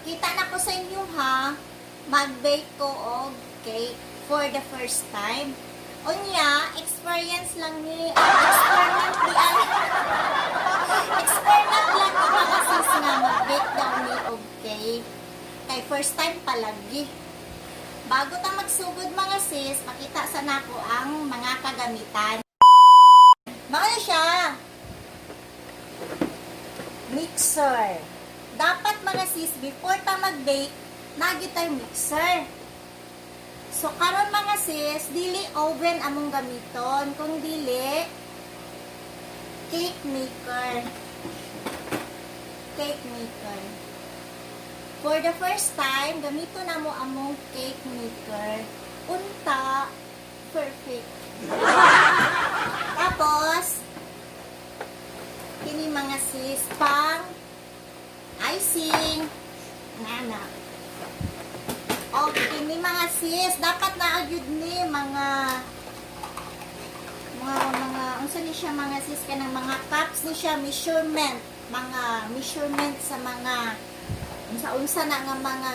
Pakita na ko sa inyo ha, mag-bake ko og cake for the first time. Unya, experience lang ni, experiment di ay. Experiment lang ni, mga sis, nga mag-bake daw ni og cake. Kay first time palagi. Bago ta magsugod, mga sis, pakita sa nako ang mga kagamitan. Mao na siya. Mixer. Dapat, mga sis, before ta mag-bake, naa gyud tay mixer. So karon, mga sis, dili oven among gamiton, kung dili cake maker. Cake maker. For the first time, gamito na mo among cake maker. Unta, perfect. Tapos, kini, mga sis, pang icing. Nana. O, kini, mga sis, dapat naa gyud ni mga unsa ni siya, mga sis, kanang mga cups ni siya, measurement, mga measurement sa mga unsa-unsa na nga mga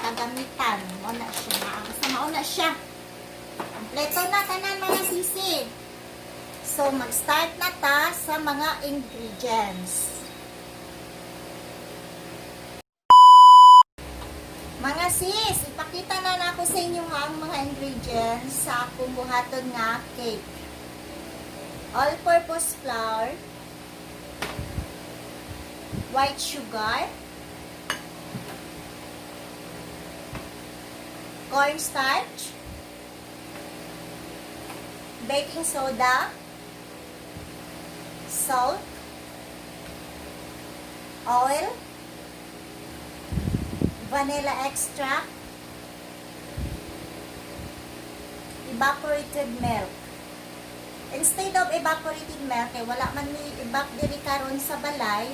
kagamitan. Mao na siya. Basta mao na siya. Kompleto na tanan, mga sisi. So, mag-start na ta sa mga ingredients. Mga sis, ipakita na nako sa inyo ang mga ingredients sa akong buhaton nga cake. All-purpose flour, white sugar, cornstarch, baking soda, salt, oil, vanilla extract, evaporated milk. Instead of evaporated milk, kay wala man ni evap diri karon sa balay,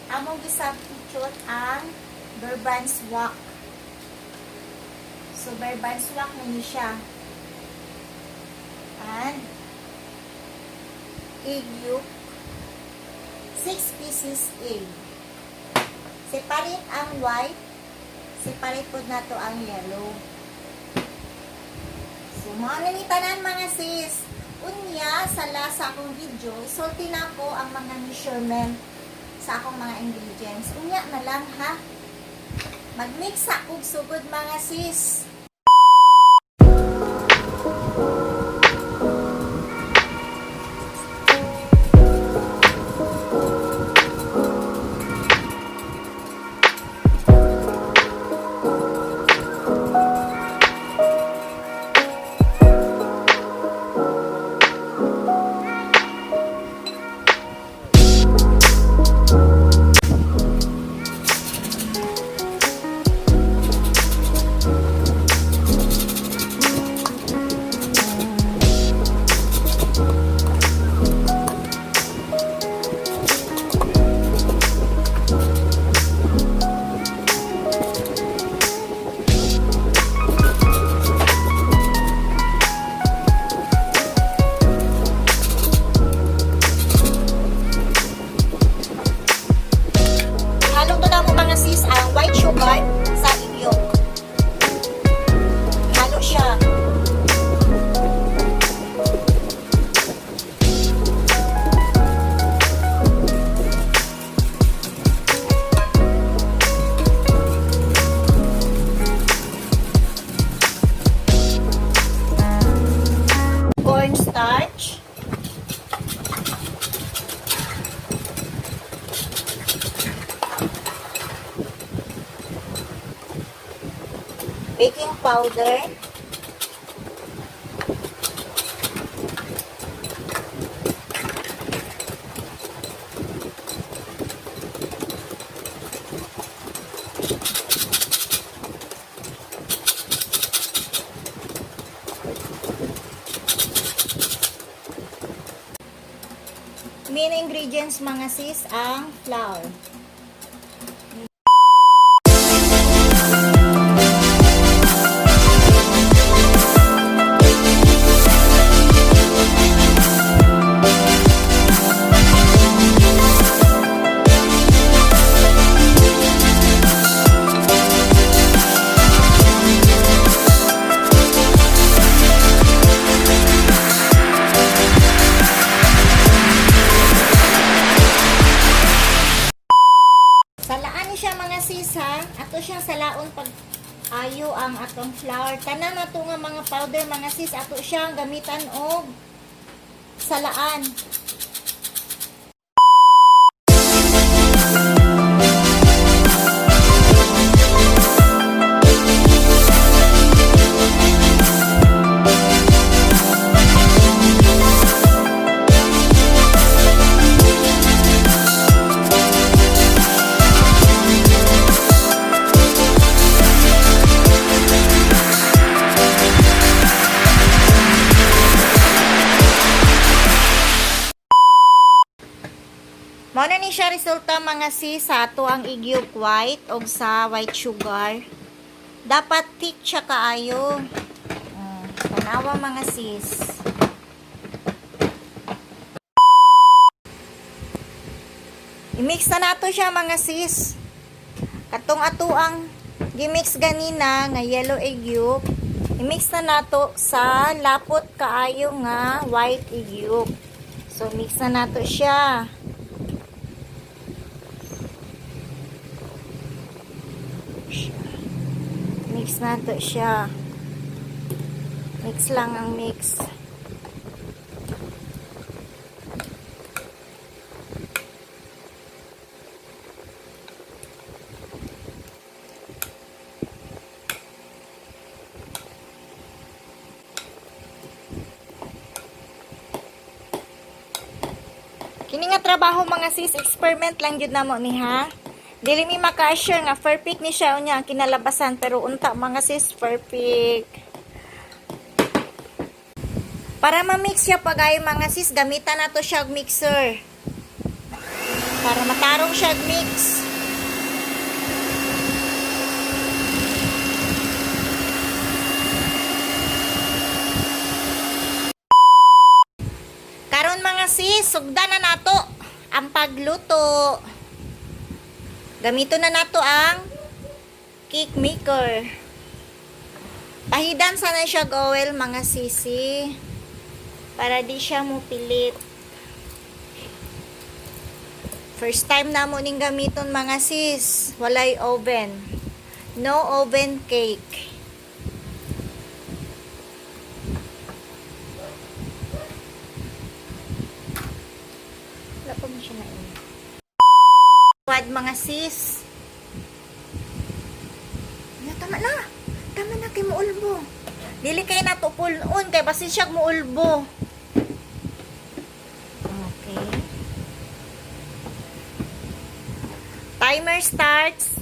among gi-substitute ang Bear Brand's Wax. So, Bear Brand's Wax na ni siya. And egg yolk, 6 pieces egg. Separate ang white, separate pod nato ang yellow. So, mao na ni tanan, mga sis. Unya, sa last sa akong video, isulti na ko ang mga measurement sa akong mga ingredients. Unya na lang ha. Mag-mix sa kog sugod, mga sis. Halong to na mo, mga sis, ang white sugar sa egg yolk. Halo siya. Cornstarch. Baking powder. Main ingredients, mga sis, ang flour. flour. Tanan nato nga mga powder, mga sis, ato siyang gamitan og salaan. Mao na ni siya resulta, mga sis, sa ato ang egg yolk white og sa white sugar. Dapat thick siya kaayo. Tanawa, mga sis. I-mix na nato siya, mga sis. Katong ato ang gimix ganina nga yellow egg yolk, i-mix na nato sa lapot kaayo nga white egg yolk. So mix na nato siya. Mix nato siya. Mix lang ang mix. Kini nga trabaho, mga sis, experiment lang jud namo ni ha. Dili mi maka-assure nga perfect ni siya unya ang kinalabasan, pero unta, mga sis, perfect. Para ma-mix siya pagayo, mga sis, gamitan nato siya og mixer. Para matarong siya og mix. Karon, mga sis, sugdan na nato ang pagluto. Gamito na nato ang cake maker. Pahidan sana siya og oil, mga sisi, para di siya mupilit. First time na mo ning gamiton, mga sis. Walay oven. No oven cake. Wala pa mo siya na. Wad, mga sis. Ya, tama na. Tama na kay muulbo. Dili kay na to pulon kay basin siya muulbo. Okay. Timer starts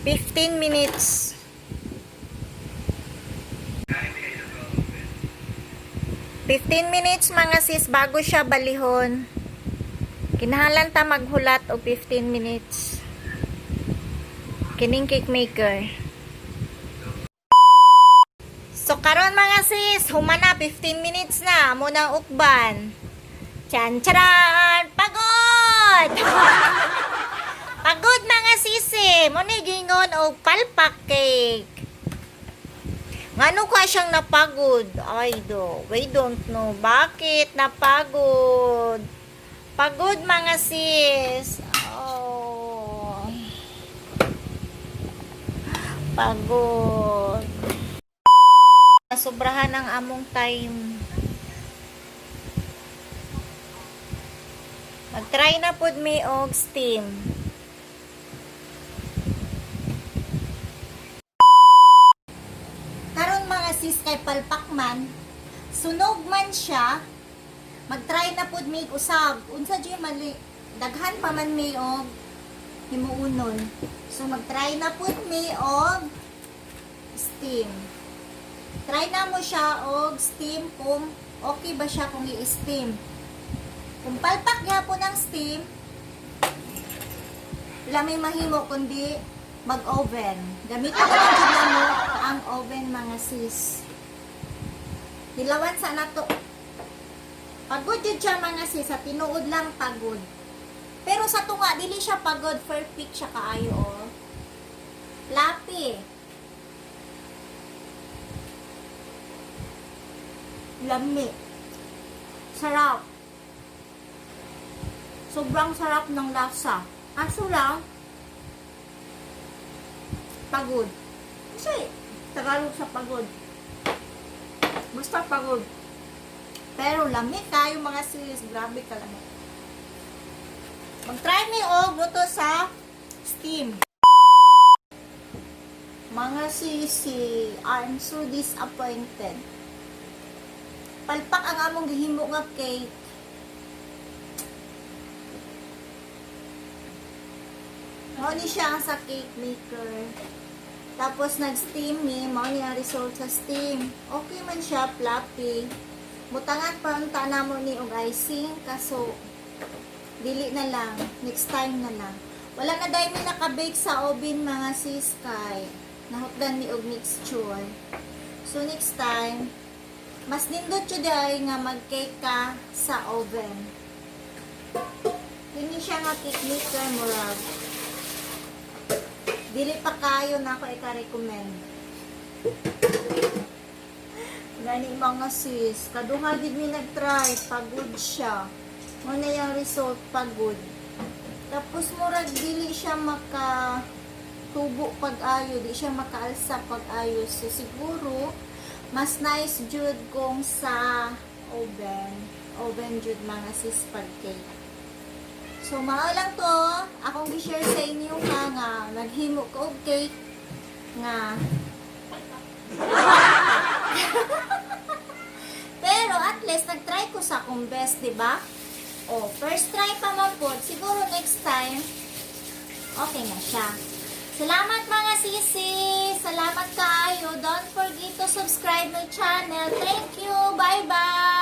15 minutes. 15 minutes, mga sis, bago siya balihon. Kinahanglan ta maghulat og 15 minutes. Kining cake maker. So karon, mga sis, humana 15 minutes na mo nang ukban. Chan charan! Pagod! Pagod, mga sisi. Mo ni gingon og palpak cake. Ngano ka siyang napagod? Ay do, we don't know. Bakit napagod? Pagod, mga sis. Oh. Pagod. Sobrahan ang among time. Mag-try na pud mi og steam. Karon, mga sis, kay palpak man, sunog man siya, mag-try na pud mi usab. Unsa jud mali, daghan pa man mi og himuunon. So mag-try na pud mi og steam. Try na mo siya og steam kung okay ba siya kung i-steam. Kung palpak gyapon ang steam, wala may mahimo kundi mag-oven. Gamitin ko lang jud namo ang oven, mga sis. Hilawan sa nato. Pagod jud siya, mga sis, sa tinuod lang pagod. Pero sa tunga dili siya pagod, perfect siya kaayo oh. Fluffy. Lami. Sarap. Sobrang sarap ng lasa. Aso lang, pagod. Unsay Tagalog sa pagod? Basta pagod. Pero lami kayo, mga sis. Grabe ka lami. Mag-try mi og luto sa steam. Mga sisi, I'm so disappointed. Palpak ang among gihimo nga cake. Mao ni siya ang sa cake maker. Tapos nag-steam mi, mao ni ang result sa steam. Okay man siya, fluffy. Butangan pa unta namo ni og icing, kaso dili na lang, next time na lang. Wala na dahil mi naka-bake sa oven, mga sis, kay nahutdan mi og mixture. So next time, mas nindot jud ay nga mag-cake ka sa oven. Kini siya nga cake maker, murag dili pa kayo na ako ika-recommend. Gani, mga sis, kaduha gid mi nag-try, pagod siya. Mao na yung result, pagod. Tapos murag dili siya maka tubo pag-ayo, di siya makaalsa pag-ayo. So siguro mas nice jud kung sa oven. Oven jud, mga sis, pag cake. So mao lang to, akong gi-share sa inyo nga naghimo ko og cake nga. Pero at least nag-try ko sa akong best, di ba? Oh, first try pa man po. Siguro next time okay na siya. Salamat, mga sisi! Salamat kaayo. Don't forget to subscribe my channel. Thank you! Bye-bye!